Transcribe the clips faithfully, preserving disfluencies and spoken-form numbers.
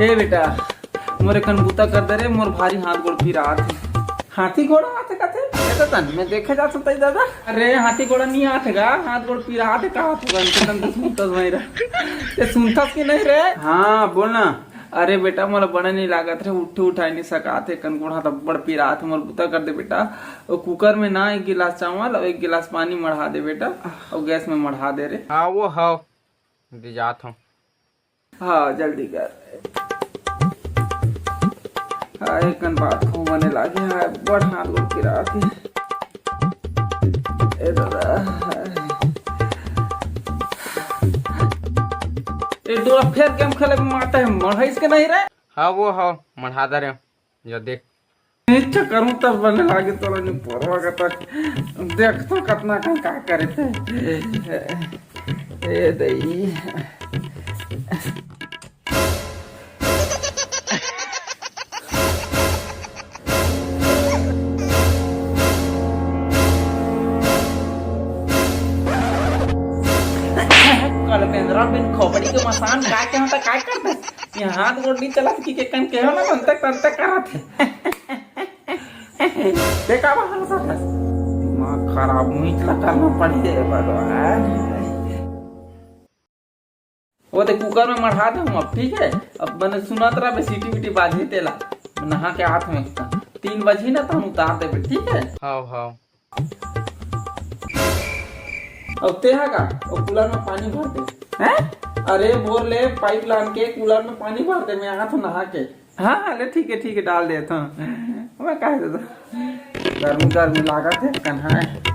ए बेटा, मोर एकन बूता कर दे रे, मोर भारी हाथ गोड़ पिरात हे। हाथी घोड़ा आथे कथे? ए दतन, मैं देखे जात हूं तई दादा। अरे हाथी घोड़ा नहीं आथे गा, हाथ गोड़ पिरात हे का? हाथ गोड़ के तन तो सुनतस भाई रे। ते सुनतस कि नहीं रे? हाँ बोल ना। अरे बेटा, मोला बने नहीं लागत रे, उठे उठाए नहीं सकात हे, एकन गोड़ हाथ अब्बड़ पिरात हे, मोर बूता कर दे बेटा। वो कुकर में ना एक गिलास चावल और एक गिलास पानी मढ़ा दे बेटा, और गैस में मढ़ा दे रे। हाँ वो हव, दे जात हूँ। हाँ, जल्दी कर। हाँ, एक कन बात खूब बने लागे, हाँ, बड़ हाथ गोड़ पिरात हे। ए दादा। ए, तोला फेर गेम खेले में माता है, मढ़ाइस के नहीं रे? हाँ, वो हो, मढ़ा दे रे। जो देख। इच्छा करूं तब बने लागे तोला निपोरवा का तक। देख तो कतना का, का करे थे। ए दई। कल बेंदरा बिन खोपड़ी के मसान का के होता, का करते? ये हाथ गोड़ नहीं चलत कि के कन के हो ना, तंतक तंतक करत हे। देखा बा हंसत हस। दिमाग खराब, मुहित ला करना पड़ी रे भगवान। वो ते कुकर में मढ़ा दे हूँ अब, ठीक है? अब मैंने सुनत रहा बे, सीटी बीटी बाजी तेला। नहा के हाथ में तीन बजी ना तो हम उतार देबे, ठीक है? हाव, हाव। अब ते हा का, वो कूलर में पानी भर दे। हैं? अरे बोर ले, पाइप लान के कूलर में पानी भर दे, मैं आत हूँ नहा के। हाँ, हाँ, ले, ठीक है, ठीक है, डाल देता हूँ। मैं कह देता। गर्मी, गर्मी लागत है, कन्हा है।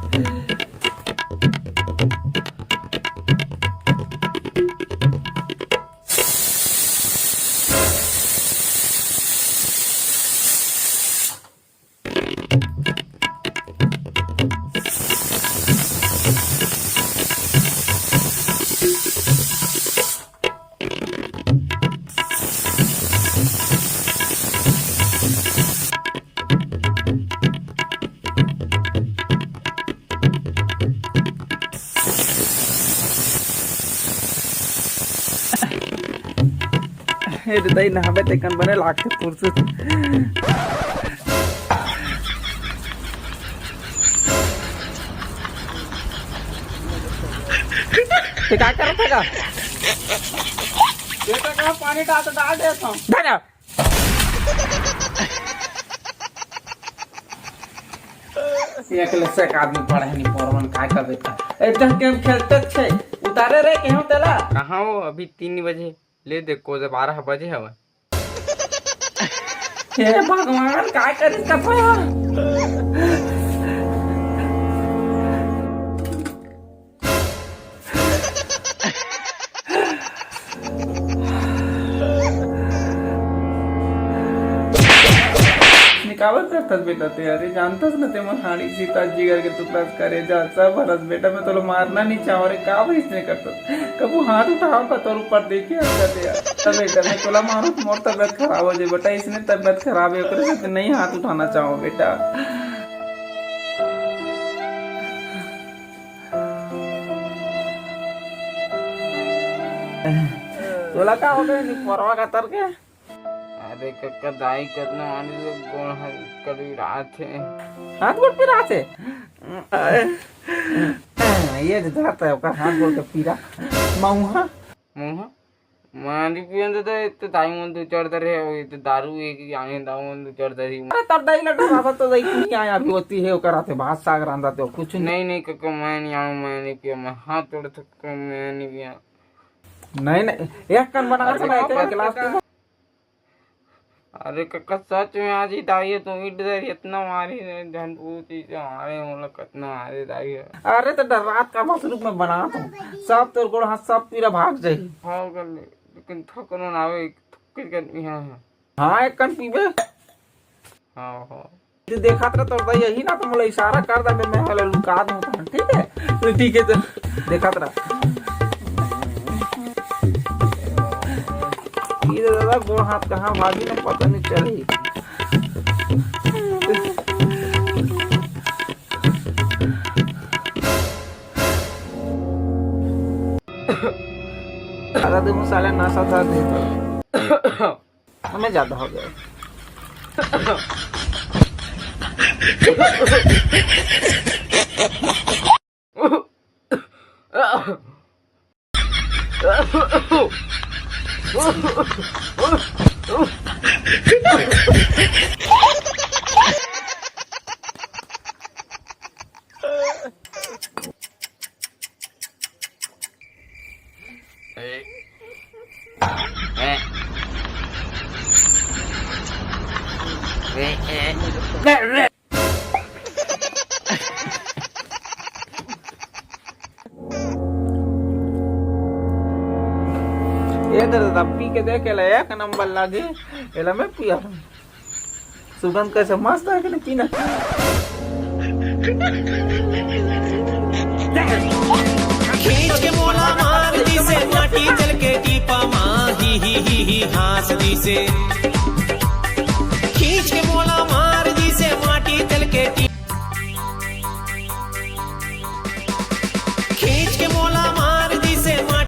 ए रे दाई, नहाबे तेकन बने लागथे फुरसुत। ते का करत हे का? बेटा का पानी डाल तो डाल देत हूँ। धरा। एक ले से एक आदमी पढ़े नहीं, पोरवन काय का बेटा। ए, दस गेम खेलते छे। उतारे रे, केहू तेला। कहाँ हो? अभी तीन बजे। ले देखो, जब बारह बजे हवे। हे भगवान, काय करिस का पया? निकावत करतस बेटा ते, अरे जानतस न ते मन हाड़ी सीता जिगर के टुकड़ा करेजा सब हरस बेटा, मैं तोला मारना नहीं चाहूँ रे, का वइसने करतस? कभू हाथ उठाओ का तोर ऊपर देखे हंसत यार। तब बेटा मैं तोला मारूं तो मोर तबियत खराब हो जाए बेटा, इसने तबियत खराब है, ओकरे से नहीं हाथ उठाना चाहो बेटा। तोला का हो गए, निपोरवा का तर के? अरे कक्का दाई कतना मानी लोग गोड़ हाथ कड़ी रात है। हाथ गोड़ पिरात है। ये जो धरता है ओकर हाथ गोड़ के पीरा। मऊहा। मऊहा? मानी पियन तो, तो, तो दाई मन तो चढ़ रहे हो, ये तो दारू एक ही आए दाऊ मन तो चढ़ रही। अरे तब दाई लटा बाबा तो दाई कुछ आया भी होती है, ओकर हाथे भात साग रांधा तो कुछ नहीं। नहीं, नहीं कक्का, मैं नहीं आऊँ, मैं नहीं पिया, मैं हाथ तोड़ सकता हूँ, मैं नहीं पिया। नहीं, नहीं, एक कन बना अरे के लाए थे, कक्का, गिलास कक्का। अरे कक्का, सच में आज ही दाई है, तुम इधर इतना मारी रे, धन पूछ ही से मारे, हम लोग कितना मारे दाई है। अरे तो डर रात का मसरूफ में बना तुम, सब तोर गोड़ हाथ सब पीरा भाग जाई। हाँ कर ले, लेकिन थकनो ना आवे, थक के हाँ, हाँ। हाँ, एक कन पीबे। हाँ, हाँ। तू देखत रह, तोर दाई यही ना तो मोला इशारा कर दे, मैं हले लुका दूं तहन, ठीक है? तो ठीक है, तो देखत रह। ये तो दादा गोड़ हाथ कहाँ भागी ना पता नहीं चली। दादा, तू साले नशा था दे तो। समय ज्यादा हो गया। ये दे दादा, पी के देख, एला एक नंबर लागे, एला मैं पिया। सुगंध कैसे मस्त है कि नहीं पीना? खींच के मोला मार दिसे, माटी चल के टीपा मा, ही, ही, ही, ही, हाँस दिसे।